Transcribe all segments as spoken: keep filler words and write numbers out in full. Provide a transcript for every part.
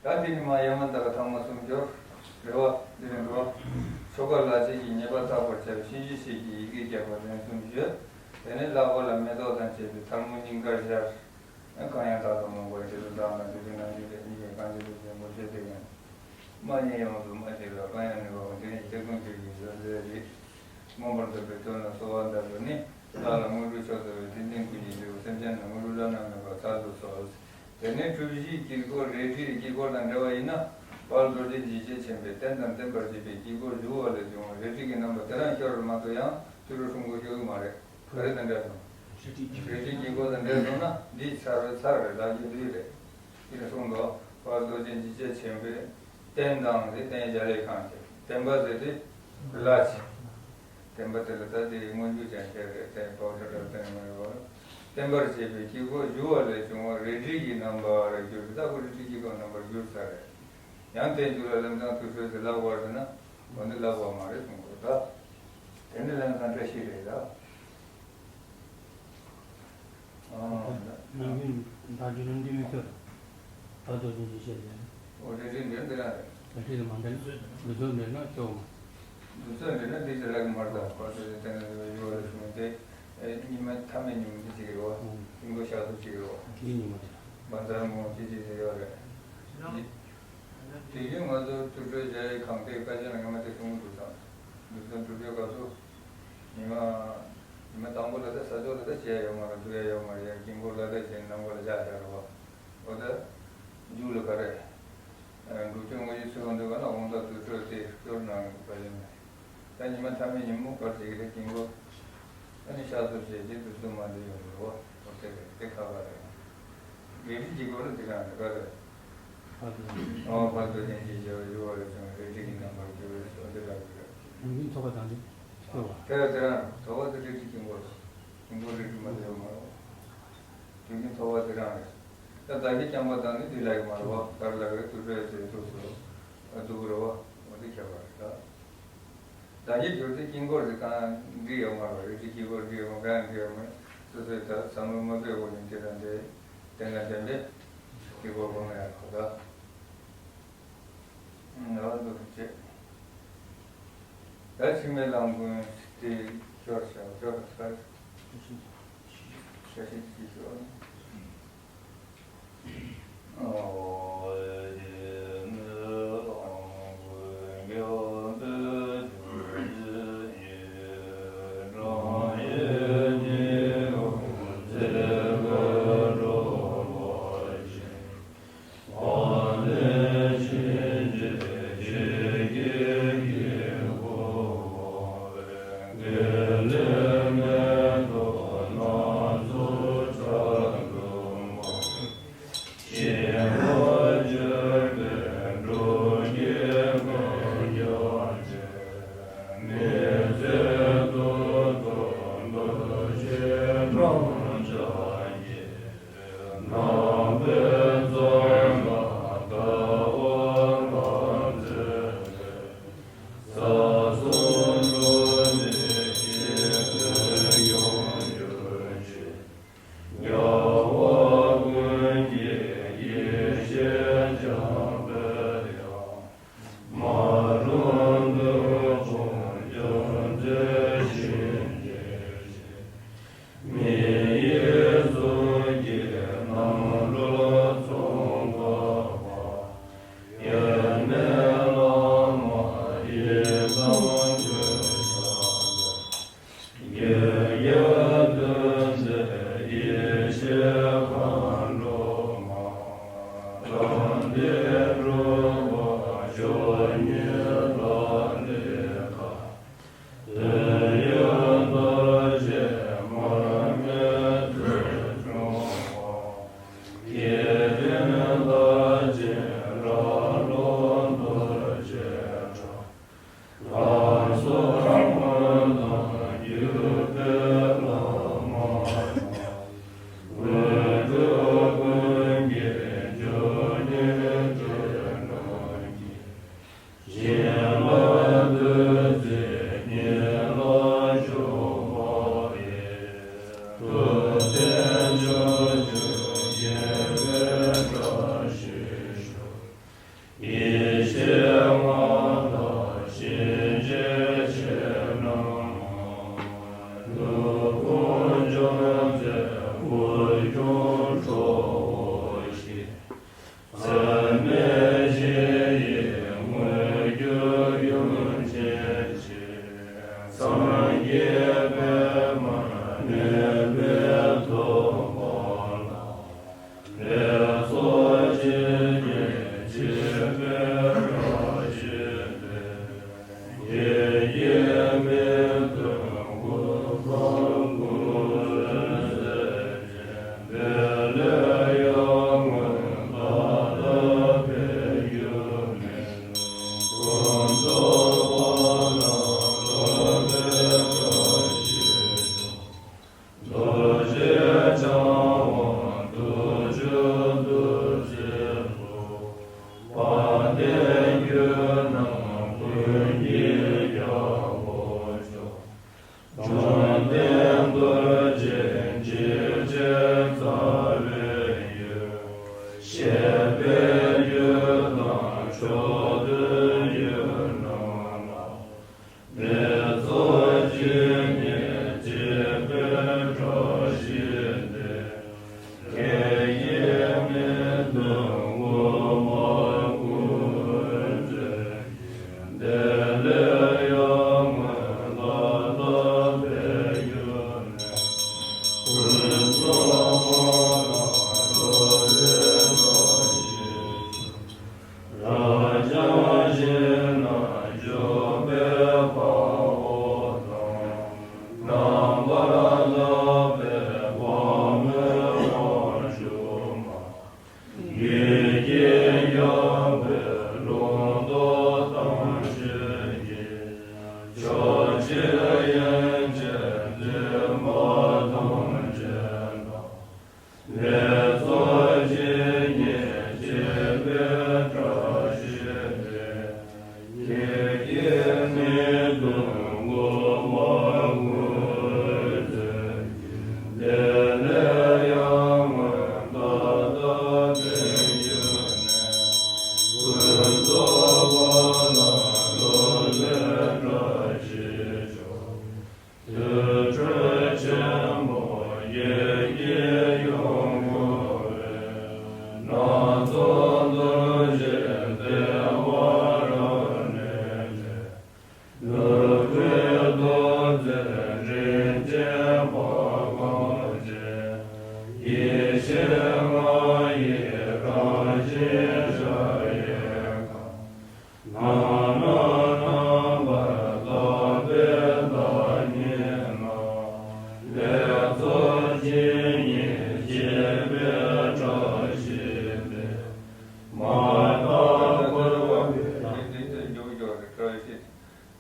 ཨ་དེ་ནི་མ་ཡ་མ་ད་ག་ཐང་མ་སུམ་ཅུ། རེ་བ། དེ་ནི་འགྲོ། ཆོ་ག་ལ་ཆས་ཀྱི་ཉེས་པ་དག་པར་བྱ་བའི་གཤིན་རྗེ་གཤེད་ཀྱི་ཡི་གེ་བརྒྱ་པ་ལན་གསུམ་བརྗོད། དེ་ནས་ལྷག་པ་ལ་མེ་ཏོག་དང་བཅས་པའི་ཐལ་མོ་སྙིང་གར་སྦྱར། གང་ཡང་དག་ཏུ་མོས་པར་བྱེད་དོ། བདག་ལ་དུས་ཀྱི་ནམ་ཞིག་དེ་གཉིས་ཀྱི་གང་བྱེད་དུ་བྱེད་པོ་ཆོས་དེ་ཡང་། མ་ཉེས་ཡོངས་སུ་མ་ཤེས་ལ་གང་ཡང་ནུས་པའོ། འདི་ནི་སྐྱེ་ཀུན་ཆོས་ཀྱི་བཟོད་མཛད་རིགས། མངོན་པར་འདོད་པའི་དོན་ལ་གསོལ་བ་འདེབས་པ་ནི། བདག་ལ་དངོས་གྲུབ་མཆོག་སྩོལ་བའི་ཏིང་འཛིན་ཀུན་གྱི་འབྲས་བུ། སེམས་ཅན་རྣམས་དངོས་གྲུབ་བླ་ན་མེད་པ་ཚར་དུ་གསོལ། དེ་ནས་གྲུ་བཞིའི་དཀྱིལ་འཁོར་རལ་གྲིའི་དཀྱིལ་འཁོར་དང་འདྲ་བ་ཡིན་ན། དཔལ་རྡོ་རྗེ་འཇིགས་བྱེད་ཆེན་པོས་བསྟན་དང་བསྟན་པར་བྱེད་པའི་དཀྱིལ་འཁོར་བཞུགས་པ་ལས་བྱུང་བ་རལ་གྲི་གི་རྣམ་པ་དེ་རང་ཤར་བར་མ་གཏོགས་ཡང་དུད་འགྲོ་ཧྲུལ་པོ་ཤར་གྱི་མ་རེད། ག་རེ་དང་འདྲ་སོང་། རལ་གྲིའི་དཀྱིལ་འཁོར་དང་འདྲ་སོང་ན་འདི་ཚར་བའི་ཚར་རེད། ལག་རྗེས་འདུས་རེད། དེ་ལ་གསུངས་འདུག་དཔལ་རྡོ་རྗེ་འཇིགས་བྱེད་ཆེན་པོས་བསྟན་དང་དེ་བསྟན་རྒྱ་ལས་ཁང་ཆེ། བསྟན་པ་ཟེར་དེ་ལ་ཆེ། བསྟན་པ་དེ་ལ་ད་དེ་སྔོན་འཇུག་ཅན་བྱས་རེད། བསྟན་པ་ཁྲ་ཁྲ་བསྟན་མ་ཡོད་པར། བསྟན་པར་བྱེད་པའི་དཀྱིལ་འཁོར་བཞུགས་པ་ལས་བྱུང་བ་རལ་གྲི་གི་རྣམ་པར་གྱུར་ཏེ། ད་ཁོ་རལ་གྲི་གི་རྣམ་པར་གྱུར་ཚར་རེད། ཡང་དེ་འཇུག་ལ་ལམ་སང་དུར་ཁྲོད་དུ་ལག་པར་ཟེར་ན་འོ་འདི་ལག་པ་མ་རེད་གསུང་དགོས། ད་དེ་ནི་ལམ་སང་བཀྲ་ཤིས་རེད་ད། ཨ། ནམ་རྒྱུན་བདག་རྒྱུད་ལ་འདི་མི་ཁྱོད། བར་དོ་ཅན་གྱི་བཤད་ལས། འོ་དེ་རིགས་འདིར་འདི་རང་རེད། དེ་རིགས་ལ་མ་འདྲེན། འདི་ཚོ་འདྲེན་ན་ཆོག་མ། འདི་ཚོ་འདྲེན་ན་འདི་ཚོ་རག་མ་རེད། བར་དོ་ཅན་དེ་ན་ཡོད་རེད་གསུངས་ཏེ། ཨེ་ཉི་མ་མཐའ་མེད་ཉིན་མོ་འདི་གཅིག་རེད་བ། ཨུམ། དཀྱིལ་འཁོར་ཤར་ཚུལ་གཅིག་རེད་བ། དེའི་ཉི་མ་རེད། བཛྲ་མུ་ཅི་ཅི་ཟེར་ཡོད་རེད། དེ་བཞིན་ང་ཚོ་དུར་ཁྲོད་རྒྱ་ཡི་གང་དེའི་བཀའ་ཆེན་ལ་ངས་མ་དེ་གསུང་གི་འདུག་ཙང་། འདུག་ཙང་དུར་ཁྲོད་སྐབས་སུ། ཉི་མ། ཉི་མ་དང་པོ་ལ་ད་ས་ཕྱོགས་ལ་ད་བྱས་ཡོད་མ་རེད། འདུག་ཡ་ཡོད་མ་རེད། ཡ་དཀྱིལ་འཁོར་ལ་ད་བྱས་ནམ་མཁའ་ལ་བཞག་བཞག་རེད་བ། འོ་ད། མཇུག་ལ་ག་རེ། འབྲུག་ཆུ་དངོས་གཞི་ཚུལ་ཁྲིམས་འདུལ་བ་ན་དབང་ཐང་དུར་ཁྲོད་དེ་སྐྱོར་གནང་གི་བཀའ་ཆེན་མེད། ད་ཉི་མ་མཐའ་མའི་ཉིན་མོ་གར་ཅིག་རེད་དཀྱིལ་འཁོར། ཨ་ནི་ཤར་ཚུལ་བྱས་རྗེས་དུས་གསུམ་མ་འདི་ཡོང་གི་རེད་བ། འོ་དེ་རེད། དེ་ཁག་ཁག་རེད། རལ་གྲི་གི་སྐོར་ལ་འདི་གང་རེད་ག་རེད། ཨོ་བར་དོ་ཅན་གྱི་བྱ་བ་ཡོད་པ་རེད་ཀྱང་རལ་གྲི་གི་རྣམ་པར་གྱུར་པའི་ཚུལ་འདི་ལ་འདི་རེད། ནམ་རྒྱུན་ཐོག་པ་དང་འདི་ལྟོས་པ། དེ་ལ་དེ་རང་ཐོག་པ་དེ་རལ་གྲི་དཀྱིལ་འཁོར། དཀྱིལ་འཁོར་རལ་གྲི་མ་ལུས་མ་རེད། དུས་རྒྱུན་ཐོག་པ་དེ་རང་རེད། ད་བདག་གིས་བསྐྱངས་པ་དང་ནི་འདི་ལ་ཡོད་མ་རེད་བ། ག་རེ་ལ་ག་རེ་དུར་ཁྲོད་ཟེར་དུས་སུ། འདུག་རེད་བ། འོ་འདི་ཁྱད་པར་རེད་ད། བདག་གི་གྱུར་ཏེ་དཀྱིལ་འཁོར་དེ་གང་འགྲིག་ཡོད་མ་རེད། རལ་གྲིའི་དཀྱིལ་འཁོར་འགྲིག་ཡོད་མ། གང་འགྲིག་ཡོད་མ། སོ་སོའི་ད་བསམ་བློ་མ་ཕེབས་གོང་ནས་དེ་དང་དེ་དེ་ལ་དེ་འདྲའི་དཀྱིལ་འཁོར་གོ་མ་ཡག་གོ་ད། ང་ལ་འདུག་བྱེད། ད་ཕྱི་མའི་ལམ་ཀུན་དེ་ཤོར་བྱ་ཤོར་ཚར། ཤ་ཤི་ཅི་ཤོར།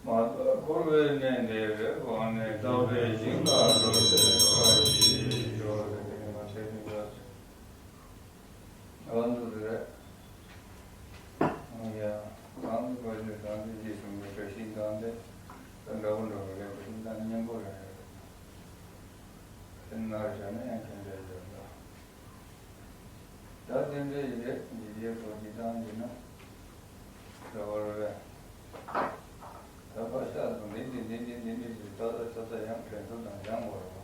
མ་དག་འཁོར་བའི་གནས་འདི་རེ་བ་ནས་དག་པའི་ཞིང་ལ་འགྲོ་བའི་བཀའ་ཞིག་ཞུ་བ་དེ་ནི་མ་བྱས་ནས་འགྲོ། ཨ་འདུག་རེད། ཡ། གང་དུ་བ་ཞིག་གང་དུ་ཅི་གསུང་གི་བཀྲ་ཤིས་གང་དེ་འདྲ་པོ་འགྲོ་གི་རེད་པ། ཤིང་རྟ་ནི་མཉམ་པོ་རེད། དེ་ནར་བྱ་ན་ཡང་ཁྱོད་འདྲ་ཡོད་ལ། ད་རྟེན་འབྲེལ་ཡི་རེད། འཇིགས་བྱེད་སོགས་ཀྱི་སྟངས་ཀྱིས་ན་འདྲ་བར་བས། ད་ཕར་ཤ་དང་འདི་འདི་འདི་འདི་འདི་འདི་ཞེས་ཏག་ཏག་ཏག་ཏག་ཡང་དྲན་གསོ་དང་སྦྱང་དགོས་རེད་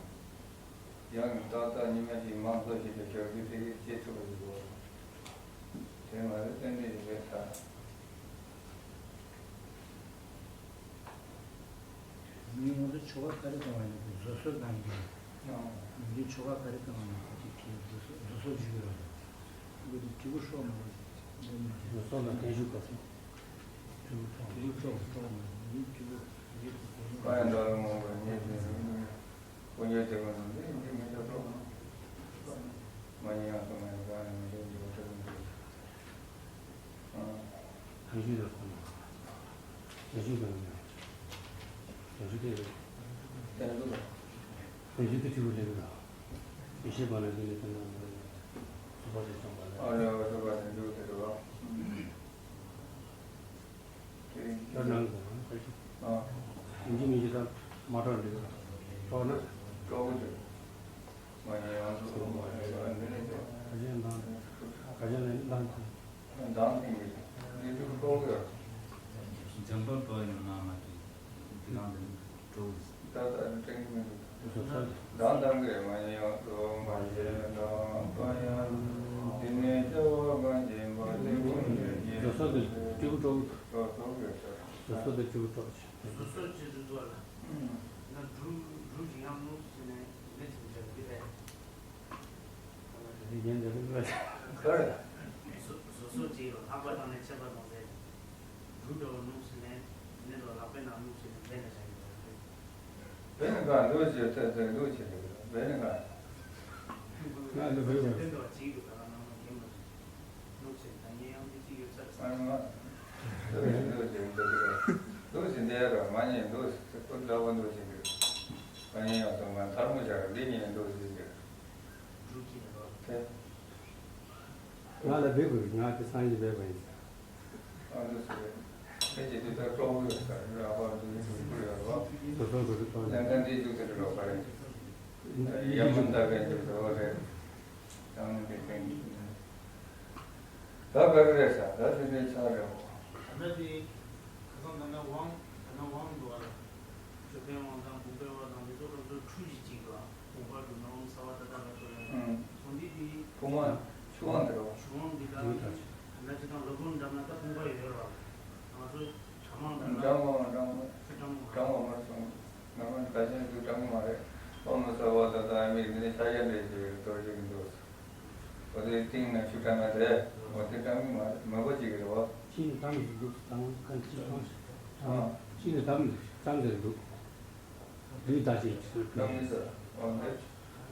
བ། ཡང་ནི་ཏག་ཏག་ཉི་མ་གཅིག་མང་ཚོགས་ཤིག་ཏུ་ཞབས་ཞུ་དེ་རིགས་བྱེད་ཐུབ་པ་ཞིག་དགོས་རེད། དེ་མ་རེད་རྟེན་འབྲེལ་ཡི་རེད་ད། མི་ང་ཚོ་ཆོ་ག་ག་རེ་གཏོང་བ་ཡིན་ན་བཟོད་གསོལ་གཏོང་གི་ཡིན། ཨང་། མི་ཆོ་ག་ག་རེ་གཏོང་བ་ཡིན་ན་ཁོ་ཚོས་ཁྱེད་བཟོད་གསོལ་བཟོད་གསོལ་ཞུ་གི་རེད། འདི་དྲིལ་བུ་ཧྲོག་མ་རེད། འདི་ནི་བཟོད་གསོལ་ལ་བརྟན་བཞུགས་ག་ཚོད། དྲིལ་བུ་ཧྲོག་དྲིལ་བུ་ཧྲོག་ཧྲོག་མ་རེད། འདི་དྲིལ་བུ་རེད། བཀའ་ཡང་དག་ལ་མོས་པ་ཉིད་དུ་ཡིན། དཀོན་མཆོག་དེ་ཀུན་དང་འདི་ཡིན་གྱི་མི་འདྲ་ཐོག་མ་ཉིད་ཡང་སོ་མ་ཡིན་གང་ཡང་མི་འདྲ་འདི་བ་ཐོག་མ་ཡིན། ཨང་། བརྟན་བཞུགས་ཡོད་སོང་། བརྟན་བཞུགས་གང་ཡིན། བརྟན་བཞུགས་དེ་རེད། བརྟན་བཞུགས་དེ་ཆུ་བོ་ལེགས་ར། ཡེ་ཤེས་པ་ལ་འདི་ནས་བསྟན་ན་མ་རེད། སུ་པ་དེ་སོང་བ་ལ། ཨ་ལེ་ཨ་སུ་པ་དེ་འཇུག་དེ་རེད་བ། ཁྱོད་ནང་གི་ཨ། ཡིན་གཅིག་མིན་གཅིག་ད་མ་གྲོགས་འགྲིག་གྲོགས་ན། གྲོགས་ཀྱི་མ་ཡིན་ཡང་སུ་མ་ཡིན་ཡང་འདི་ནས་ཀྱང་། ག་ཅན་དང་། ག་ཅན་ལ་ལ། འདང་ཐིང་གི་འདི་ཚོ་གྲོགས་ཀྱི། འཇམ་པ་པ་ཡིན་ན་མ་གྲོགས་འདི་རང་འདི་གྲོགས། ད་ད་ནི་ཀྲིང་མི་འདུག་བཟོད་གསོལ། མདང་དང་གི་མ་ཡིན་ཡང་དུ་མ་ཞེས་དང་པ་ཡང་། འདི་ནས་སྐྱེ་བ་གང་ཞིག་པ་དེ་ཀུན་ནས་རྗེས་བཟོད་གསོལ་དེ་སྤྲེའུ་གྲོགས། གྲོགས་གྲོགས་ཡོད་ཚར། བཟོད་གསོལ་དེ་སྤྲེའུ་གྲོགས་ཀྱི། བཟོད་གསོལ་ཅེས་སུ་གྲོགས་ལ། ན་འབྲུ་འབྲུ་ཞིག་ཡང་མོ་ཟེར་ནས་འདི་ ཉན་འདི་རུ་ལ། ཁར། སོ་སོ་སོ་གཅིག་ལ་ལྷག་པ་དང་ནས་ཆད་པ་དང་ཟེར། འབྲུ་འདྲ་བོ་སྣུམ་ཟིན་ནས་ནི་ལོ་ལྷག་པའི་ནང་སྣུམ་ཟིན་ནས་འབྲས་ནས་བཞག་གི་རེད། བས་ནི་གང་འདུག་ཅེས་ཐད་ཐད་འདུག་ཅེས་རེད། བས་ནི་གང་། ང་འདི་བས་བས། དེ་འདྲ་བ་གཅིག་འདུག་ག་ལ་ནང་ལ་འགེམ་མ་བྱུང་། སྣུམ་ཟིན་ད་ངས་ཡང་འདི་གཅིག་ཡོད་ཚར་ཨ་ནི་མ། འདུག་ཅེས་འདུག་ཅེས་འདུག་ཅེས་འདུག་ཅེས་འདི་ཡ་ར་མ་ཉན་འདུག་ཅེས་ཁོ་འདྲ་བོ་འདུག་ཅེས་འདུག་ཨ་ནི་ཡང་སོང་ང་ཐར་མོ་བྱ་ར་འདི་ཉན་འདུག་ཅེས་འདུག་ང་ལ་འབུལ་དགོས། ང་དེ་སང་ཉིན་འབུལ་བ་ཡིན་ཟེར། ཨ་འདུག་ཟེར། ཁྱེད་ཀྱིས་དེ་ལྟར་སྤྲོ་པོ་ཡོད་ཟེར། ཨ་ཕར་འདུག་ཡིན་འདུག་ཡོད་རོགས། སོ་སོ་སོ་སོ་གཏོང་ལན་ཀ་འདི་འཇུག་ཟེར་རོགས་པ་རེད། ཡ་མ་འདའ་གན་འཇུག་ཟེར་བ་རེད། ད་ག་རེ་རེད་ཟེར། ད་དེ་འདྲའི་ཆ་རེད། ད་ནི་དེ་ཁ་སང་ད་ནི་དབང་ད་ནི་དབང་འདུག་ཨ། ཅོད་པན་དབང་དང་བུམ་པའི་དབང་དང་འདི་ཚོ་ཁོ་ཚོ་ཁྲུས་གཞི་གཅིག་འདུག་ཨ། བུམ་པ་འདུག་ན་ཨོཾ་སརྦ་ཏ་ཏ་ལ་ཐོ་ཡང་ཨུམ། ཚོང་འདི་དེ་ཕུང་བ་ཆུ་དབང་དེ་རོ། ཆུ་དབང་འདི་ལ་ད་ནི་ཅི་དང་ལོ་གུང་འགྲམ་ན་ད་ཕུང་པ་ཡོད་ར། ང་ཚོ་གྲྭ་མང་འདྲ་ན་གྲྭ་མང་གྲྭ་མང་ཆུ་གྲྭ་མང་གྲྭ་མང་མ་སོང་། ང་རང་ག་ཆེན་ཚོ་གྲྭ་མང་མ་རེད། ཨོཾ་སརྦ་ཏ་ཏ་ཨ་མི་འདི་ནི་ཕྱག་རྒྱ་འདྲེ་ཞིག་རེད་དོར་ཞིག་འདུག་འོ་དེ་སྟེང་ན་ཆུ་གྲང་ང་དེ། འོ་དེ་གྲང་གི་མ་རེད། མོན་པ་གཅིག་གི་རེད་བ། ཕྱིས་ནས་དམ་ཞིག་འདུག་དང་གང་ཅི་གང་ཞིག་ཨ། ཕྱིས་ནས་དམ་ཅང་གི་འདུག་དུས་ད་ཅིག་གྲང་གི་ཟེར། འོ་དེ་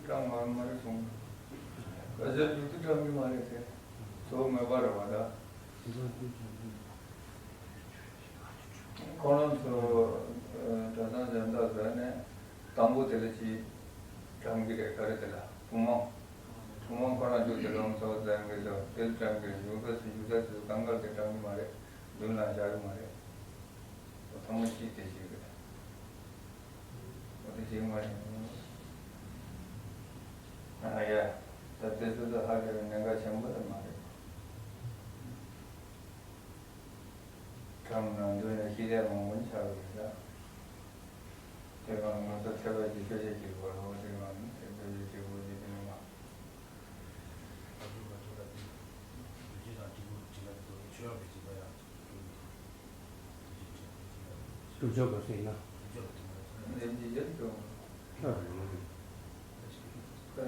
གྲང་མ་མ་རེད་སོང་། ག་ཚོད་འདུག་དེ་གྲང་གི་མ་རེད་དེ། གཙོ་བོ་མོན་པ་རེད་བ་ད། ཁོང་རང་ཚོ་གྲྭ་ཚང་གཞན་དག་ཟེར་ནས་དང་པོ་དེ་ལ་ཅིག་གྲང་གི་རེད། ག་རེ་དེ་ལ་བུམ་དབང་། ཐུན་མོང་ཁོ་ན་རྒྱུ་དེ་ལོངས་སུ་སྤྱོད་མཁན་དེ་དེ་ལ་གྲང་གི་རེད། ཡོད་པས་སུ་ཡོད་ཚད་དེ་ཚོ་གང་ག་དེ་གྲང་གི་མ་རེད། མདུན་ལ་བཞག་གི་མ་རེད། ཐོག་མ་གཅིག་དེ་གཅིག་རེད། འོ་དེ་གཅིག་མ་རེད། ཨ་ཡ། ད་དེ་ཚོ་ད་ཧ་གི་རེད། གནད་འགག་ཆེན་པོ་དེ་མ་རེད། གྲངས་ནང་དོན་ལ་ཤེས་ཡ་མང་པོ་ཆགས་ཡོད་ལ། དེ་གང་ང་ཚོ་ཐེག་པ་ཆེ་ཆོས་ཀྱི་གོ་ལོ་དེ་གང་ནི་ཐེག་པ་ཆེ་གོ་ཆེ་དེ་མ། སྟོབས་འབྱོར་པ་ཟེར་ན། ལེགས་ཀྱི་ཡོད་དོ།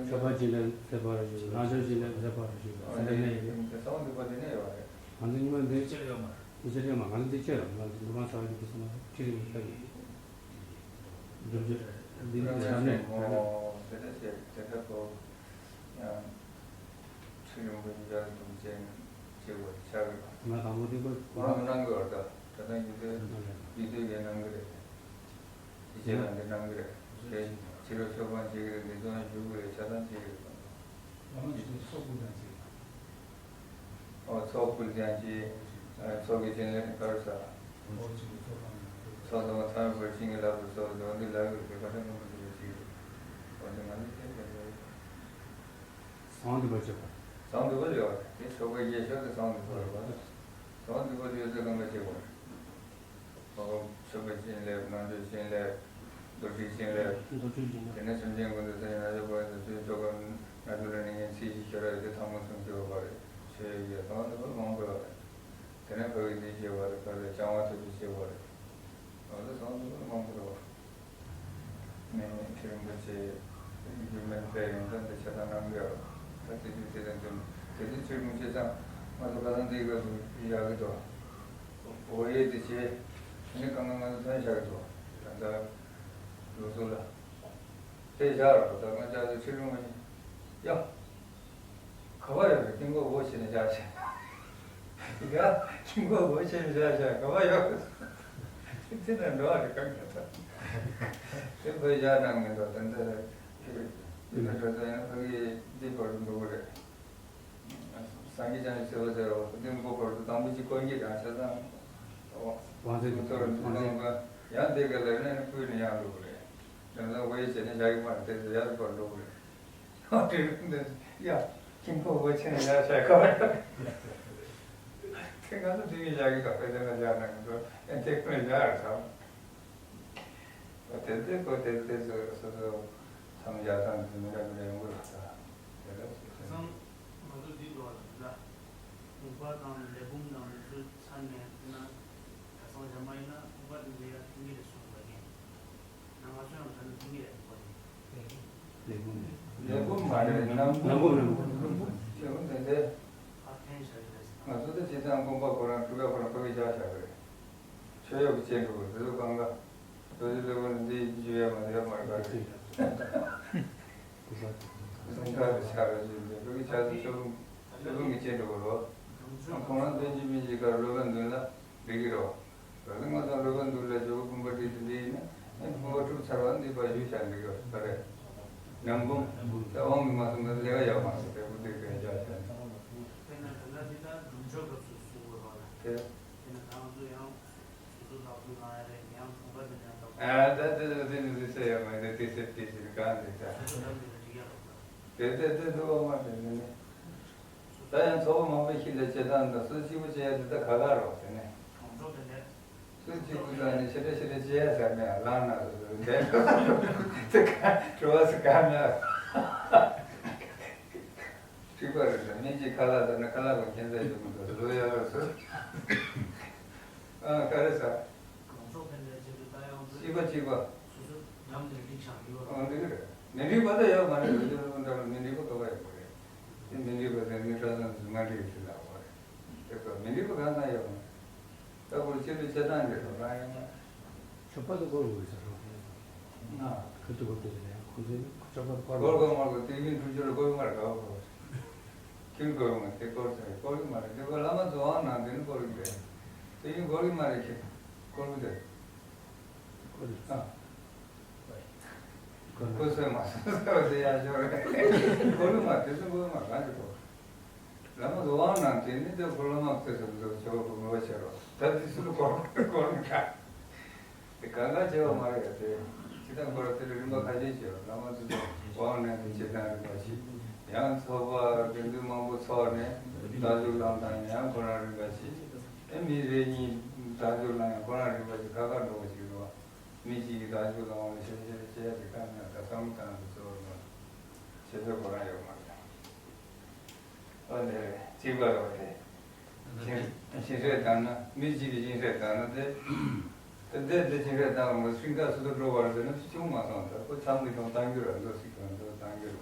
ཆོས་པ་ཅི་ལ་ཟེར་བ་རེད། རང་ཕྱོགས་ཅི་ལ་ཟེར་བ་རེད། ཟེར་ནས་ཡོད། དེ་སོང་འདུག་པ་དེ་ནས་ཡོད་རེད། ང་ཚོ་ཉི་མ་འདི་ཅི་ལ་ཡོད་མ་རེད། འདི་ཅི་ལ་ཡོད་མ། ང་ཚོ་འདི་ཅི་ལ་ཡོད་མ། ང་ཚོ་འདི་མ་ཚར་གྱི་འདི་སོང་མ་རེད། ཁྲིད་རིང་ལྟ་གི། འདི་འདི་ཆ་ནས་དེ་འདྲ་ཟེར་དེ་འདྲ་གོ། ཡང་ཁྲིད་རིང་པོ་འདི་འདྲ་འདུག་ཅེས་ཅེས་བ་ཆགས་ཡོད། ང་དང་པོ་འདི་གོ་ཁོ་རང་གནང་གི་ཡོད་ད། ད་ལྟ་ཡིན་དུས་ཡིན་དུས་ཡིན་གནང་གི་རེད། དེ་རྗེས་ལ་འདི་གནང་གི་རེད། དེ་ཕྱི་རོལ་ཚོགས་ཁང་བྱེད་ཀྱི་རེད། འདི་ཚོ་ཞུ་གི་རེད། ཆ་ཚང་བྱེད་ཀྱི་རེད། ང་མ་ཞུ་ནས་ཚོགས་ཀུན་དང་བྱེད། ཨོ་ཚོགས་ཀུན་དང་བྱེད། ཚོགས་ཀྱི་སྤྱན་ལས་ཀར་ས། ཚོགས་དང་ཚང་བའི་བར་ཆིང་གི་ལག་ཏུ་ཚོགས་དང་འདི་ལག་གི་རེད། ཁ་ཚང་ཉམས་པོ་ཞུ་བ་བྱེད་ཀྱི་རེད། ཨོ་དེ་ང་ཚོ་བྱེད་ཀྱི་རེད། ཟངས་འདུས་པ་བྱེད་པ། ཟངས་འདུས་པ་ཡོད་རེད། དེ་ཆོ་ག་རྒྱས་ཤོས་དེ་ཟངས་འདུས་པ་རེད་པ། ཟངས་འདུས་པ་ཡོད་ཚད་གང་ག་བྱེད་དགོས་རེད། ཨོ་མཆོད་པའི་སྤྱན་ལེབ། ནང་མཆོད་སྤྱན་ལེབ། རྡོ་ཁྲིའི་སྤྱན་ལེབ། རྡོ་ཁྲིའི་སྤྱན་ལེབ། དེ་ནས་སེམས་ཅན་ཀུན་ཏུ་སངས་རྒྱས་ནག་ཕྱོགས་པ་ཡི་དུ་ཆོས་ཆོ་ག་ནག་ཕྱོགས་ལ་ནི་ངན་ཚིག་གཅིག་ཤོད་ར་ཡོད་དེ་ཐང་མོ་སུམ་ཅུ་པ་རེད། ཆོས་ཡོད་ཟངས་འདུས་པ་མང་པོ་ཡོད་རེད། དེ་ནས་ཕ་གི་འདི་བྱེད་པ་རེད། ཕ་གི་བྱང་བ་ཐུབ་པའི་བྱེད་པ་རེད། ཨོ་དེ་ཟངས་འདུས་པ་མང་པོ་རེད་པ། ནས་ཁྱེད་རིན་པོ་ཆེ་རྒྱུད་སྨིན་སྤེལ་ཡོང་སྟངས་དེ་ཆ་ཚང་གནང་གི་ཡོད། ད་དེ་དུས་དེ་དང་དེ་དེ་དུས་ཚོད་མི་ཆེ་ཚང་ང་ཚོ་ཁ་སང་འདི་སྐབས་སུ་ཡག་གི་འདུག་འོ་ཡེ་དེ་བྱས་དེ་ནི་གང་ག་ང་ཚོ་ཐོན་བཞག་གི་འདུག་ད་ལྟ་ལོ་ཚོད་ལ་དེ་བཞག་རོགས། ད་ང་ཅག་ཚོ་ཁྱེད་རིན་པོ་ཆེ་ཡ། ག་པར་ཡོད་རེད། ཀིང་ཀོང་སྒོ་ཕྱེ་ནས་བཞག་བྱས། ཡ། ཀིང་ཀོང་སྒོ་ཕྱེ་ནས་བཞག་བྱས་ག་པར་ཡོད་རེད། དེ་ན་འགྲོ་བ་རེད་གང་ཡོད་ད། དེ་བོད་བཞག་གནང་མི་འདུག་ད་འདི་རེད། དེ་ན་འགྲོ་ད་ཡང་ཕ་གི་འདི་བར་དུ་འགྲོ་གི་རེད། སངས་རྒྱས་བྱང་ཆུབ་སེམས་དཔའ་ཟེར་བ་འདི་མགོ་བར་དུ་དང་པོ་གཅིག་དཀོན་གྱི་རང་ཆ་ཚང་། དབང་ཚད་ཀྱི་ཚོར་འདུག་ལོང་ག་ཡང་དེ་ག་ལ་ནས་ཀུན་ནས་ཡང་འགྲོ་གི་རེད། དེ་ན་དབུ་ཡི་བྱས་ནས་བཞག་གི་མ་རེད། དེ་ཚོ་ཡར་བར་འགྲོ་གི་རེད། ཡ། ཁྱིམ་ཕོ་བོ་ཆེན་ཡ་ཤ་ཁ་བ་ཡ། ཁྱེད་ང་ཚོ་དེ་གི་ཡ་གི་ད་དཔེ་དེ་ན་ཡ་ན་གི་ཚོ་ཨེ་དེ་ཁོ་ཡ་ར་ཚང་། ཨོ་དེ་དེ་ཁོ་དེ་དེ་སོ་སོ་སོ་མཚམས་ཡ་ཚང་དེ་མི་འདྲ་མི་འདྲ་ཡོང་གི་རེད་ད། དེ་ལ་སོ་སོ། ཁ་སང་ང་ཚོ་འདི་འགྲོ་བ་ལ་ད་བུམ་པ་དང་ལས་བུམ་དང་འདི་ཚོ་ཚར་ནས་དེ་ན་གྲྭ་ཚང་གཞན་པ་ཡིན་ན་བུམ་པ་དེ་འདྲ་ཡ་མཐུན་གྱི་རེད་གསུངས་པ་ཡིན། ན་ང་ཚོ་ཡང་ད་ནི་མཐུན་གྱི་རེད་བུམ་པ་དེ། ལས་བུམ་ལས་བུམ་མ་རེད། ནམ་བུམ། ནམ་བུམ་ནམ་བུམ། ཡོང་དེ་འདྲ། ཨ་ཕན་བཞག་ཡོད་རེད་ཟེར། ང་ཚོ་ད་སྤྱིར་བཏང་དགོན་པ་ཁོ་རང་སྒྲུབ་ཡག་ཁོ་རང་ཕ་གི་བཞག་བཞག་གི་རེད། ཆོས་ཡོག་གི་སྤྱན་འགྲོ་གི་དེ་ཚོ་གང་ག་དོ་ཅི་ལོས་པ་འདི་ཡི་བརྗོད་ཡ་མ་ཡོད་མ་རེད་ག་རེད། སུམ་རྟགས་དེ་ཆགས་ར་ཞུ་འདི་ཕ་གི་ཆགས་སུ་ཆོས་ཕུང་ཆོས་ཕུང་གི་སྤྱན་འགྲོ་གི་རོ། ཁོང་རང་དོན་གཅིག་མིན་གཅིག་གར་སློབ་དཔོན་མདུན་ལ་འགྲིག་གི་རོ། ད་ལྟ་ང་ཚོ་སློབ་དཔོན་མདུན་ལ་ཇོ་བོ་བུམ་པ་བྲིས་ཏེ་འདི་ཡིན་ན་ཨེ་བུམ་པ་གྲུབ་ཚར་བ་འདི་པར་ཞུས་བཞག་འདི་ག་རེད། ནམ་བུམ་ད་དབང་གིས་མ་བཟུང་ན་ལས་ཀ་ཡག་མ་རེད་དེ་བུ་འདི་གས་བཞག་བཞག་ནས། དཔེར་ན་ད་ལྟ་འདི་ད་སྒྲུབ་མཆོད་སྐབས་སུ་གསུང་དགོས་པ་ལ། དེ། དཔེར་ན་ད་ང་ཚོ་ཡང་སོ་སོ་བདག་འཛུགས་གནང་ཡ་རེད་ཡང་ཁང་པ་འདི་ནས་བདག་ཨ་ད་དེ་ད་དེ་ནི་དེ་ཟེར་ཡག་མ་རེད་དེ་ཟེར་དེ་ཟེར་གང་དེ་ད། སོ་སོ་རང་གི་ལ་འགྲིག་ཡ་རོགས་ལ། དེ་དེ་དེ་འདུག་བ་མ་དེ་ནི་ནི། ད་ཡང་ཚོགས་པ་མང་པོའི་ཤུལ་ལ་བྱེད་སྟངས་དང་སུ་གཅིག་པུ་བྱེད་ཡ་དེ་ད་ག་ག་རོགས་དེ་ནས། གྲོང་ཚོ་དེ་ནས། སུ་གཅིག་པུ་ད་ནི་ཞེ་དྲག་ཞེ་དྲག་བྱེད་ཡ་ཟེར་ནས་ལངས་ན་སུ་སུ་འདས་དེ་ག་གྲོ་བ་སུ་ག་ན་གཅིག་པ་རེད་ད་མི་གཅིག་ཁ་ལག་ཟ་ན་ཁ་ལག་གི་ཁྱད་མཚར་ཞིག་མི་འདུག་བཟོ་ཡ་རོགས་སུ་ཨ་ག་རེ་ཟ། གྲོང་ཚོ་ཕན་པའི་ཆེད་དུ་ད་ཡང་གཅིག་པ་གཅིག་པ། སོ་སོ་ཉམས་ལེན་འགྲིག་ཆགས་ཡོད། ཨང་འདི་རེད། མི་འགྲིག་པ་ད་ཡོད་མ་རེད། འོས་སྦྱོར་སློབ་གྲྭ་ལ་མི་འགྲིག་པ་ག་པར་ཡོད་མ་རེད། དེ་མི་འགྲིག་པ་དེ་མི་གྲྭ་ཚང་དུ་མ་འགྲིག་ཞུ་ལ་བ་རེད། དེ་ཀ་མི་འགྲིག་པ་གང་ན་ཡོད་མ་རེད། ད་བུར་ཆེ་ལུས་བྱེད་སྟངས་འདི་ལ་རང་ཡོད་མ་རེད། ཆོས་པ་ལ་སྐོར་དགོས་ཟེར་རོ། ང་། ཁུ་ཚུར་བབས་ཏེ་ལ་ཡང་ཁོང་ཚོས་ཆོས་པ་སྐོར་སྐོར་དགོས་མ་དགོས་དེ་ཡིན་ཁུ་ཚུར་སྐོར་མ་རེད་ག་བ་སྐོར། ཁྱིམ་སྐོར་མ་དེ་སྐོར་ཟེར་སྐོར་གི་མ་རེད། དེ་ཀ་བླ་མ་ཚོ་ཨང་ནང་དེ་ནི་སྐོར་གི་རེད། དེ་ཡིན་སྐོར་གི་མ་རེད་ཁྱེད་སྐོར་གི་རེད། ཨ། ཁོ་ཚོས་མ་སོང་ཟེར་བ་དེ་ཡག་ཤོས་རེད། ཁོ་ལུས་མ་དེ་ཚོ་ཁོ་མ་གང་ཅི་གོ། བླ་མ་ལོ་དབང་ནང་དེ་ནི་དེ་ཁོ་བླ་མ་ཁོས་ཟེར་བ་ཚོ་ཆོག་གོ་ངོ་བ་ཤེས་རོགས་ད་དེ་ཚོ་ལ་གོ་གོ་ནི་ག་དེ་གང་གང་བྱེད་བ་མ་རེད་དེ། ཅི་ལྟར་ཁོ་ར་དེ་ལ་རིམ་པ་ཁ་ཤས་བྱེད་བླ་མ་ཚོ་དབང་ནང་དེ་བྱེད་སྟངས་རིམ་པ་ཞིག་ཡང་ཚོགས་པ་དགེ་འདུན་མང་པོ་ཚོགས་ནས་བདག་འཇུག་བླང་སྟངས་ཡང་ཁོ་རང་རིམ་པ་ཞིག་ཨེ་མི་རེ་གཉིས་བདག་འཇུག་བླང་ཡང་ཁོ་རང་རིམ་པ་ཞིག་ཁ་ཁ་འགྲོ་བ་ཞིག་རེད་བ། མི་གཅིག་གིས་བདག་འཇུག་བཏང་བ་ལ་ཤེས་ཤེས་ཤེས་ཡ་ཅིག་བཏང་ན་ད་བསམ་བློ་བཏང་ན་གཙོ་བོ་ལ་ཤེས་ཚོད་ཁོ་རང་ཡོད་མ་རེད། ཨ་ནི་རེད་གཅིག་པ་རེད་བ་དེ། ཤེས་ཤེས་ཚོད་བཏང་ན་མི་གཅིག་གིས་ཤེས་ཚོད་བཏང་ན་དེ། དེ་དེ་དེ་ཤེས་ཚོད་བཏང་བ་སེང་ཁ་སུ་དུ་འགྲོ་བ་རེད་ཟེར་ན་ཅུང་མ་སོང་ད་ཁོ་ཚང་གི་དོན་བཏང་རྒྱུ་རེད་འགྲོ་སྲིད་དོན་འགྲོ་བཏང་རྒྱུ་རེད་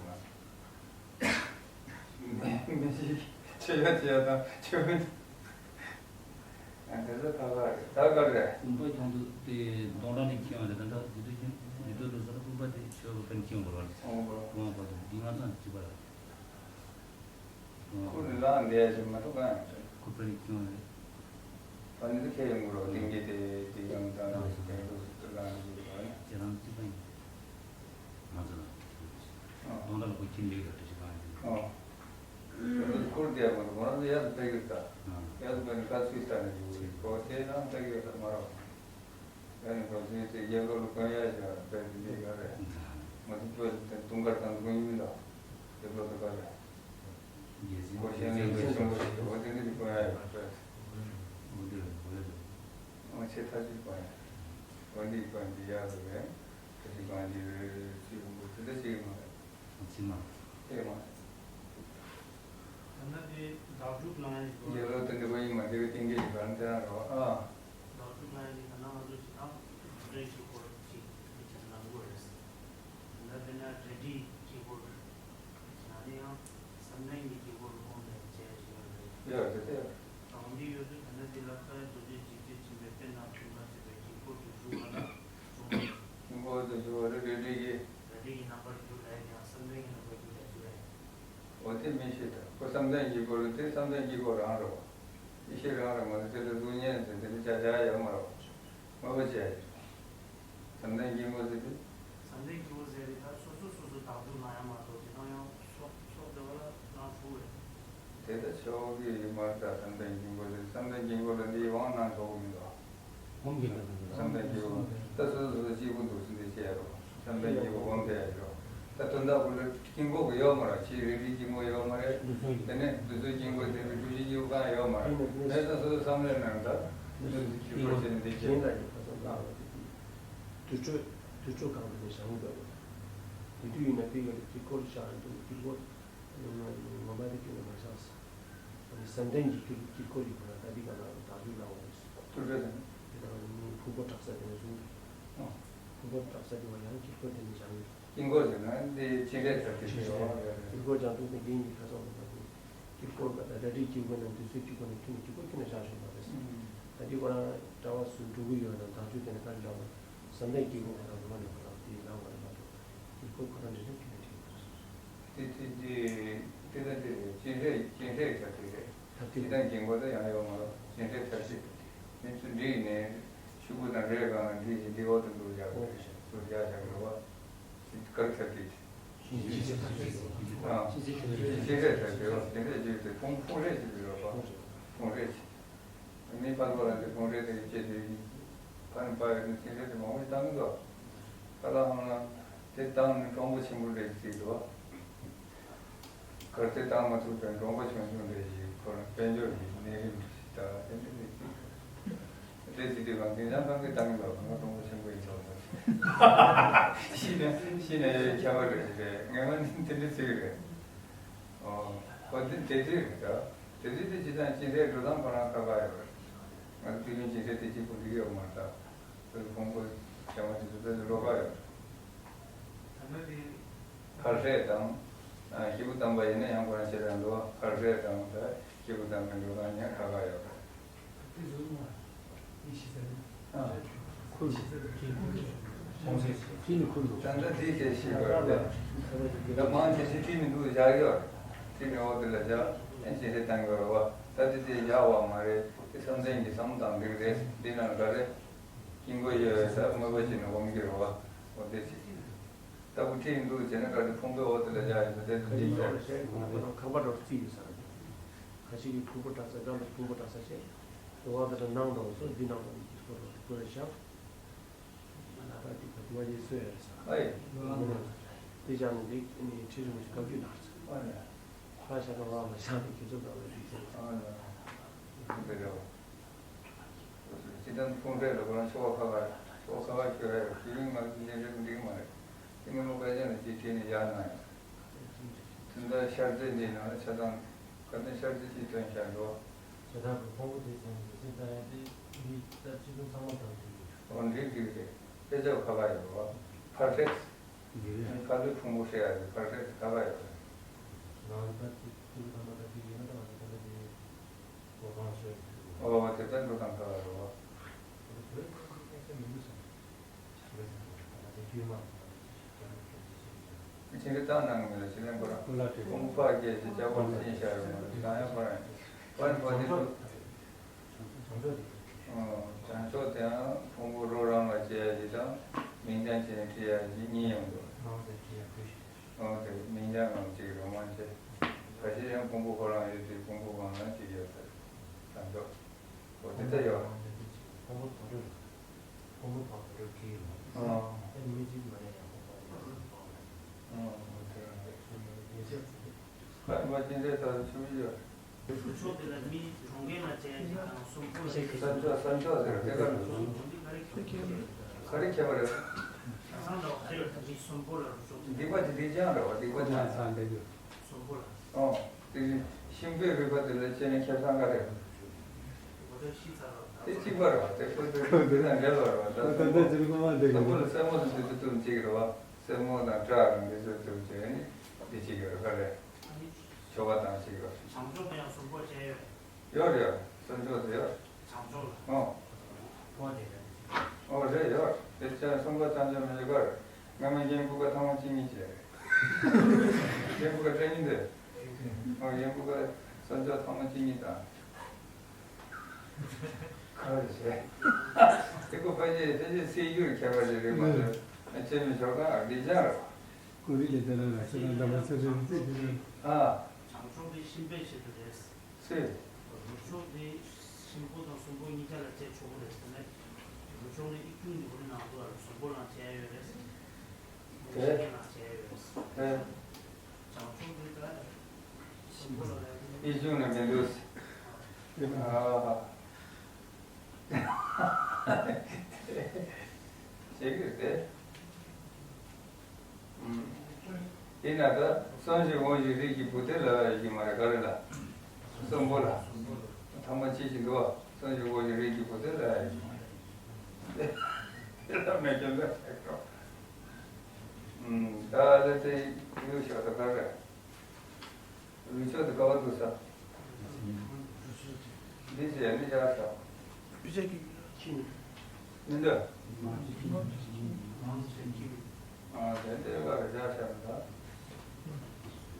མ། མི་ཞིག་ཆེ་ཡ་ཆེ་ཡ་དང་ཆེ་བ་ཨ་དེ་ཚོ་ད་ག་རེད་ད་ག་རེད། དགོན་པ་ཁྱོད་ཚོ་དེ་སྡོང་གྲ་ནས་ཁྱེར་ཡོང་རེད་ད་ལྟ་དེ་དུས་ཁྱེར་དེ་དུས་ལོ་ཟེར་དགོན་པ་དེ་ཆོས་པ་ཕན་ཁྱེར་ཡོང་དགོས་རེད། ཨོ་ཧོ། དགོན་པ་དེ་འདི་ང་ཚང་གཅིག་པ་རེད། ཁོ་ལ་འདས་ཞིག་མ་གཏོགས་གང་ཡང་མེད། ཁོ་ཕན་ཁྱེར་ཡོང་རེད། ད་ནི་དེ་ཁྱེད་ཡོང་དགོས་རེད་དེང་གི་དེ་དེ་ཡང་ད་ནི་དེ་ལོ་ཟེར་དུས་གང་ཡང་མེད་པ་ནི། ཁྱེད་རང་གཅིག་པ་ཡིན། ང་ཚོ་ལ། ཨ། སྡོང་གྲ་ལ་ཁོ་ཁྱིམ་ལས་ཀ་འདྲ་ཞིག་གང་ཡིན། ཨ། ཁོར་བསྡད་མ་འདུག་ང་རང་ཚོ་གཡས་སུ་ཕེབས་ཀྱི་ད། ཨ། གཡས་སུ་ཕེབས་ནས་ཁ་ཚུད་ལྟ་ནས་ཡོད་ཀྱི་ཁོ་དེ་རང་ཕེབས་ཀྱི་ད་མ་རོགས། ཡ་ནི་ཁོ་ཚོས་དེ་རྒྱལ་ལོ་ལ་དཀོན་ཡ་ཞིག་ཕེབས་ཀྱི་འདི་ག་རེད། ང་ཚོ་བོད་དེ་དུང་དཀར་དང་དགོན་ཡུལ་ལ་རྒྱལ་ལོ་དེ་ག་རེད། སྒོ་ཤེས་ལས་པའི་ཆེན་པོ་ཞིག་འོ་དེ་འདི་དཀོན་ཡ་ཡོད་རེད། ཨོ་ཆེ་ཐག་ཆོད་དཀོན་ཡ། འོ་འདི་དཀོན་འདི་ཡག་རེད། ད་ཅི་གང་ཅི་རེད་ཅི་ཡོང་གི་དེ་འདྲ་ཅིག་མ་རེད། ཅི་མ། ཨེ་མ། ད་ནི་དེ་བདག་སྒྲུབ་ལ་ཡང་ཞིག་རྒྱལ་ལོ་དེ་འདྲ་པོ་ཡིན་མ་དེ་བའི་ཏིང་ངེ་ཞིག་གང་དེ་རང་རེད་བ་ཨ། བདག་སྒྲུབ་ལ་ཡང་ཞིག་ད་ནི་ང་ཚོ་ཞིག་དང་དེ་འདྲའི་ཞིག་སྐོར་ཅིག་དེ་ཅི་ལ་དགོས་རེད། ད་ནི་དེ་ན་རེ་ཌི་དཀྱིལ་འཁོར། ཡང་ན་ཡང་བསམ་གཏན་གྱི་དཀྱིལ་འཁོར་ལ་དབང་དུ་བྱས་ཞིག་ཡོད་རེད། ཡོད་རེད་དེ། དང་འདི་ཡོད་དུས་ད་ནི་འདི་ལ་ལྟ་རྡོ་རྗེ་འཇིགས་བྱེད་ཆེན་པོའི་དཔེ་རྣམས་ཀུན་ལ་བརྗོད་པའི་དཀྱིལ་འཁོར་དུ་བཞུགས་པ་ལ་བྱུང་བ། དཀྱིལ་འཁོར་དུ་བཞུགས་པ་ལ་རེ་ཌི་གི། རེ་ཌི་གི་རྣམ་པར་གྱུར་ལ་ཡང་བསམ་གཏན་གྱི་རྣམ་པར་གྱུར་ལ་བཞུགས་པས། འོ་དེ་མི་ཤེས་ད་ཁོ་བསམ་གཏན་གྱི་སྐོར་ལ་དེ་བསམ་གཏན་གྱི་སྐོར་རང་རེད་བ། ཡེ་ཤེས་རང་རེད་མ་གཏོགས་དེ་ལ་གཟུགས་བརྙན་ཟེར་དེ་འདྲ་ཅག་ཅག་ཡོད་མ་རེད་བ། དངོས་པོ་བྱས་ཡོད། བསམ་གཏན་གྱི་སྐོར་ཟེར་དུས། བསམ་གཏན་གྱི་སྐོར་ཟེར་དེ་ད་སོ་སོ་སོ་སོ་བདག་འཛུགས་ན་ཡང་མ་གཏོགས་དེ་དང་ཡང་ཚོགས་ཚོགས་བསྡད་པ་ལ་ལངས་ཐུབ་རེད། དེ་ལྟ་ཆོག་གི་མ་རེད་ད་བསམ་གཏན་གྱི་སྐོར་ཟེར་བསམ་གཏན་གྱི་སྐོར་ལ་འདིའི་དབང་གནང་ཆོག་གི་མི་འདུག་ཨ། ཧོམ་གྱི་ལ་དང་། བསམ་གཏན་གྱི་སྐོར་ད་སོ་སོ་སོ་སོ་གཅིག་པུ་འདུག་སེ་འདི་བྱས་རོགས་བསམ་གཏན་གྱི་སྐོར་ཧོམ་དེ་ཡ་ཡོད་རོགས་ད་དོན་དག་ཁོ་ལ་དཀྱིལ་འཁོར་གྱི་ཡོད་མ་རེད་ཕྱིའི་རིགས་རིགས་དཀྱིལ་འཁོར་ཡོད་མ་རེད། དེ་ནས་འདི་ཚོའི་དཀྱིལ་འཁོར་དེ་ནི་སྒྲུབ་བྱེད་ཀྱི་དབང་ཡོད་མ་རེད་དེ་ཚོ་སོ་སོ་བསམ་བློའི་ནང་ད་འདི་ཚོ་དཀྱིལ་འཁོར་བྱས་ནས་འདི་བྱས། དུར་ཁྲོད་དུར་ཁྲོད་གང་དུ་ནས་བཞེངས་དགོས་རེད། དེ་དུས་ཡིན་ན་དེ་ག་ལ་དཀྱིལ་འཁོར་བཞག་ཡོད་དུས་དཀྱིལ་འཁོར་ངོ་མ་དེ་ཁྱོན་ནས་མ་བཞག་ཟེར། བསམ་གཏན་གྱི་དཀྱིལ་དཀྱིལ་འཁོར་ཡིན་པ་ལ་ད་དེ་ག་ལ་བདག་འཛུགས་གནང་བ་རེད། དུར་ཁྲོད་དེ་ནི་ཕུང་པོ་གྲགས་ས་དེ་ནས་བཟུང་། ཨོ། ཕུང་པོ་གྲགས་ས་དེ་བ་ཡང་དཀྱིལ་འཁོར་དེ་ནས་བཞག་ཡོད། དཀྱིལ་འཁོར་ཟེར་ན་འདི་ཕྱི་འབྲེལ་ཟེར་དེ་ཕྱི་ཞིག་འབྲེལ་ཡོད་རེད། དཀྱིལ་འཁོར་བྱང་ཐུག་ནས་རྒྱན་གྱི་ཁ་སང་ལ་བབས་ནས། སྐོར་ག་ད་གྲ་སྒྲིག་གི་སྒོ་ནས་འདི་ཚོའི་གི་སྒོ་ནས་ཐུན་གྱི་སྒོ་ཐུན་ནས་བཞག་ཆོག་མ་རེད། ད་འདི་ཁོ་རང་གྲྭ་བ་སུ་འགྲོ་གི་ཡོད་ན་དང་ཆོས་དེ་ནས་ག་རེ་འདྲ་བ་བསམ་གཏན་གྱི་སྒོ་ཁོ་རང་འགྲོ་མ་འགྲོ་ཁོ་རང་དེའི་ལམ་ཁ་ལ་མ་འགྲོ་བ་དེ་སྐོར་ཁོ་རང་འདྲ་འདྲ་ཁྱོད་ནས་དྲིས་པ་རེད། དེ་དེ་དེ་དེ་ད་དེ་རེད། སྤྱན་རས་སྤྱན་རས་གྲ་སྒྲིག་རེད། ད་དེ་སྤྱིར་བཏང་རྒན་གོག་ད་ཡང་ཡོད་མ་རེད། སྤྱན་རས་གྲ་སྒྲིག་མི་ཚོ་འདི་ཡིན་ནའི་ཤོག་བུ་དང་རས་གང་ལ་འདི་ཡིན་འདི་འོག་ཏུ་འདུག་བཞག་དགོས་རེད། འདུག་བཞག་བཞག་དགོས་རེད་བ། དེ་ག་རེ་གྲ་སྒྲིག་རེད། སྤྱན་རས་གྲ་སྒྲིག་རེད་བ། སྤྱན་རས་གྲ་སྒྲིག་དེ་ཕུང་ཕུང་རས་ཅིག་ཡོད་རེད་བ། ཕུང་རས་ཅིག་མི་ཕར་ལོགས་ལ་འདི་ཕུང་རས་དེ་བཅད་དུས་ཕར་ནས་ཕར་ཡོང་དུས་སྤྱན་རས་དེ་མང་པོ་ཞིག་བཏང་གི་འདུག་ད་ལྟ་འོང་ན་དེ་བཏང་ནས་གྲོང་པ་ཆེན་པོ་འདྲ་ཞིག་བརྩིགས་འདུག་གལ་ཏེ་བཏང་མ་ཐུབ་པའི་གྲོང་པ་ཆུང་ཆུང་འདྲ་ཞིག་ཁོ་རང་དཔལ་འབྱོར་གྱི་གནས་རིམ་ཞིག་ད་དེ་འདྲ་འདྲ་ཞིག་དེ་བརྩིགས་དུས་གང་དེང་སང་གང་གི་བཏང་གི་འདུག་གང་ག་གྲོང་པ་ཆེན་པོ་ཡིན་འདུག་ཤི་ནས་ཤི་ནས་ཁྱད་པར་རེ་ཞིག་རེད། ངས་མ་ནི་དེ་འདྲ་བརྩིགས་རེད། ཨོ། ཁོ་དེ་དེ་དུས་རེད་ད། དེ་དུས་དེ་ཅི་ཙང་སྤྱན་རས་འགྲོ་སྟངས་ཁོ་རང་ཁ་ཁ་ཡོད་རེད། ང་ཚོ་དུས་རྒྱུན་སྤྱན་རས་དེ་གཅིག་པུ་འགྲིག་ཡོད་མ་རེད་ད། བོད་ཕུང་པོ་བྱ་མ་དེ་ཚོ་དཔེ་ཚོ་ལོགས་ཀ་ཡོད་རེད། ཕར་རས་དང་། སྐྱེས་བུ་དམ་པ་ཡིན་ན་ཡང་ཁོ་རང་ཆེ་དང་འདུག་ཕར་རས་དང་ད་སྐྱེས་བུ་དམ་པའི་འགྲོ་སྟངས་ཡང་ཁ་ཁ་ཡོད་རེད། ཁུལ། ཁྲིད་ནི་ཁུལ་འདུག་ད་ལྟ་འདི་དེ་ཤེས་པར་འདུག་ད་མང་ཆེ་ཤེས་ཁྲིད་ནི་འདུག་བཞག་ཡོད། ཁྲིད་ནི་འོག་དེ་ལ་བཞག་ཨེ་ཅེ་རེ་བཏང་གི་རེད་བ། ད་དེ་དེ་བཞག་པ་མ་རེད། དེ་བསམ་གཏན་གྱི་བསམ་བློ་བཏང་འདུག་རེད། འདི་ནང་ག་རེ། དཀྱིལ་འཁོར་ཡོད་ས་དངོས་པོ་ཅིག་ནས་འོང་གི་རེད་བ། འོ་དེ་ཅི། ལྟ་བུ་ཁྲིད་འདུག་བྱས་ན་ག་རེ་ཕུང་པོའི་འོག་དེ་ལ་བཞག་ཡོད་ས་དེ་ཁ་ཅིག་ཡོད་རེད། ཁང་པ་འདྲ་བོ་རྩིག་ཡོད་ས་རེད། ཁ་ཅིག་གིས་ཕུང་པོ་གྲྭ་ས་སྒང་དུ་ཕུང་པོ་གྲྭ་ས་བྱས། འོག་དེ་ལ་ནང་དུ་སོ་འདི་ནང་དུ་འདི་སྐོར་ལ་དེ་བཀོད་རེ་བཞག་ང་ལ་ད་དེ་ག་དུ་བ་ཡེ་སོ་ཡ་རེད་ས། ཨེ། དེ་བཞག་ནས་འདི་ནི་ཁྲི་རིན་པོ་ཆེ་བཀའ་བརྒྱུད་ནང་རེད་ས། ཨ་ལས། ཁ་ཤ་ག་བ་མ་བཞག་ནས་ཁྱེད་ཚོ་ག་བ་རེད་ཟེར། ཨ་ལས། དེ་འདྲ་བ། སྤྱིར་བཏང་ཕུང་རས་ལ་ཁོ་རང་ཆོ་ག་ཁ་ཁ་ཆོ་ག་ཁ་ཁ་ཁྱོད་ར་ཡོད་དུས་ང་ཚོ་འདི་འདྲ་འགྲིག་མ་རེད། དེ་ནི་མོ་དཔེ་ཆ་ནས་ཅིག་བྲིས་ནས་བཞག་གནང་ཡོད། དེ་འདྲ་ཤར་རྩེ་འདིའི་ནང་ལ་ཆ་ཚང་བཀའ་བསྟན་ཤར་རྩེ་གཅིག་ཐོན་ཤར་འགྲོ། ཇ་དང་གི་ཕུང་པོ་དེ་ཚོ་འདི་ཚོ་ལྟ་ཡ་དེ་འདི་ལྟ་ཅི་ཐུབ་ཚང་མ་དང་འདི་ཡོད། འོ་འདི་འདི་རེད། དཔེ་ཆ་ཁ་ཁ་ཡོད་རེད་བ། ཕར་ཕེབས། འདི་རེད། ཕར་ལུས་ཕུང་པོ་ཧྲེ་ཡ་རེད། ཕར་ཕེབས་ཁ་ཁ་ཡོད་རེད། ང་ད་ཅི་ཐུབ་ཚང་མ་དང་འདི་ཡོད་ན་ད་ང་ཚོ་ད་ལྟ་འདི་གོ་གང་སོས་འདུག་ཨོ་དེ་ལྟར་འགྲོ་སྟངས་ཁ་ཁ་རེད་བ། ད་ལྟ་བོད་ཁ་ཁ་ཁ་ཁ་མི་འདུག་བསམ། ཁྱེད་ཀྱིས་བཏང་གནང་མི་ལ་ཕྱི་ལན་པོ་ར། ཕུང་པོ་ཕར་སྐྱེས་ཏེ་ལྕགས་པར་བསྟན་ཤར་ཡོང་བ་རེད། ད་ཡང་པ་ར་ཡིན། པ་ར་པ་འདི་ཚོ། བྱང་ཕྱོགས་དེའང་ཕུང་པོ་རོ་རང་ལ་སྐྱེ་ཡ་ཞིག་དང་། མིང་རྐྱང་བྱས་ནས་བྲིས་ཡ་ཞིག་གཉིས་ཡོང་འདུག་ཨོ་དེ་མིང་རྐྱང་ངམ་གཅིག་རོ་མང་ཆེ། ཁ་ཤས་ཡང་ཕུང་པོ་ཁོ་རང་ཡོད་དུས་ཕུང་པོ་གང་ལ་གཅིག་ཡོད་ཟེར། བྱང་ཕྱོགས། འོ་དེ་ལྟ་ཡོད། ཕུང་པོ་དོན་གྲུབ། ཕུང་པོ་དོན་གྲུབ་ཀྱི་ཡོད། ཨ། ཨེ་མི་གཅིག་མ་ནས་ཡང་ཕུང་པོ་ཡོད། ཨ། འོ་དེ་རང་རེད། ཡོད་ཚད་ཚུལ། ཁ་མ་ཅི་འདྲའི་ལྟར་ཆུ་ཡོད། ཕྱོགས་དེ་ལ་མི་གྲོང་ཁྱེར་ལ་བྱས་ཀྱི་དང་གསུམ་པོ་ལ་བྱས་ཀྱི། ས་མཆོག་ས་མཆོག་ཟེར་དེ་ག་རེ་ག་རེ་ཁྱད་པར་རེད། ས་མཆོག་ལ་བ་རེད་མི་གསུམ་པོ་ལ་རུ་ཆོག་སྡིག་པ་ཅི་སྡིག་ཅན་རེད་བ། སྡིག་པ་ཅན་ས་འདྲ་རྒྱུ། གསུམ་པོ་ལ། ཨོ། དེ་ཤིང་པོའི་རུས་པ་དེ་ལ་བྱས་ན་ཁེ་བཟང་ག་རེ། དེ་གཅིག་པ་རེད་བ། དེ་ཁོ་ཚོའི་རྒྱུ་དེ་དང་འབྲེལ་བ་རེད་བ། ད་སེར་མོ། སེར་མོ་ལ་སེར་མོ་དང་དེ་ཚོ་བསྟུན་གཅིག་རེད་བ། སེར་མོ་དང་བྲག་དང་དེ་ཚོ་བསྟུན་བྱས་ནས་དེ་གཅིག་ཡོད་རེད་ག་རེ། ཆོ་ག་དང་གཅིག་ཡོད། བྱང་ཕྱོགས་དེ་ཡང་གསུམ་པོ་བྱས་ཡོད། ཡོད་རེད། ས་མཆོག་དེ་ཡོད། བྱང་ཕྱོགས་ལ། ཨོ། ཨོ་དེ་རེད། ཨོ་རེད་ཡོད། དེ་ཅན་སུམ་པ་ཅང་ཅང་མི་ཡོད་གར། ང་མི་ཡན་བུ་ག་ཐང་མ་ཅི་མི་ཅི་རེད། ཡན་བུ་ག་ཏྲེ་ཉིན་དེ། ཨོ་ཡན་བུ་ག་ས་མཆོག་ཐང་མ་ཅི་མི་དང་། ག་རེ་བྱས། དེ་ཀོ་ཕ་ཅེ་ཕ་ཅེ་སེ་ཡུར་ཁྱད་པར་ཅི་རེད་མ་རེད། ཨ་ཅེ་མི་ཆོག་ག་ཨ་དེ་ཅང་རེད། ཀུ་རི་ལས་དེ་ལ་ར་ཤི་ར་འདྲ་མ་ཚེ་རིང་ཚེ་རིང་། ཨ། བྱང་ཕྱོགས་དེ་ཤིང་པའི་ཆེད་དུ་རེད། སེ། རུ་ཕྱོགས་དེ་ཤིང་ཕོ་དང་སུམ་ཕོ་གཉིས་ཆ་ལ་བཅད་ཆོག་གི་རེད་ཟེར་ནས། རུ་ཕྱོགས་ནི་ཨི་ཁྱུང་གི་ཧོ་རི་ནང་དུ་ལ་སུམ་ཕོ་ལ་བཅད་ཡོད་རེད། དེ། ཤིང་ལ་བཅད་ཡོད་རེད། དེ། བྱང་ཕྱོགས་དེ་ད། སུམ་ཕོ་ལ་ཡ། ཨི་ཁྱུང་ནི་མི་འདུག་ཨ། བྱེད་ཀྱི་རེད། དེས་ན་ད་གསོན་ཅིང་འོང་ཞིང་རིགས་ཀྱི་བུ་དེ་ལ་ཡོད་ཀྱི་མ་རེད་ག་རེ་ལ། གསོན་པོ་ལ། ཐ་མ་ཅི་ཞིག་འདུག་བ། གསོན་ཅིང་འོང་ཞིང་རིགས་ཀྱི་བུ་དེ་ལ་ཡོད་ཀྱི་མ་རེད། དེ་ལ་མེད་ཀྱང་ལ་ཐེག་ཏོ། ད་ལས་དེ་ཡུལ་ཤོག་ད་ག་རེ། ལུས་ཕྱོགས་དེ་ག་བ་འདུག་ས། འདི་བྱས་འདི་བཞག་བཞག་མི་འདུག་ཨ་དེ་འདི་ག་རེ་བཞག་བཞག་མི་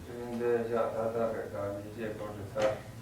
འདུག་འདི་བཞག་ད་ལྟ་རེ་ད་མི་བྱེད་པོ་རེ་ད།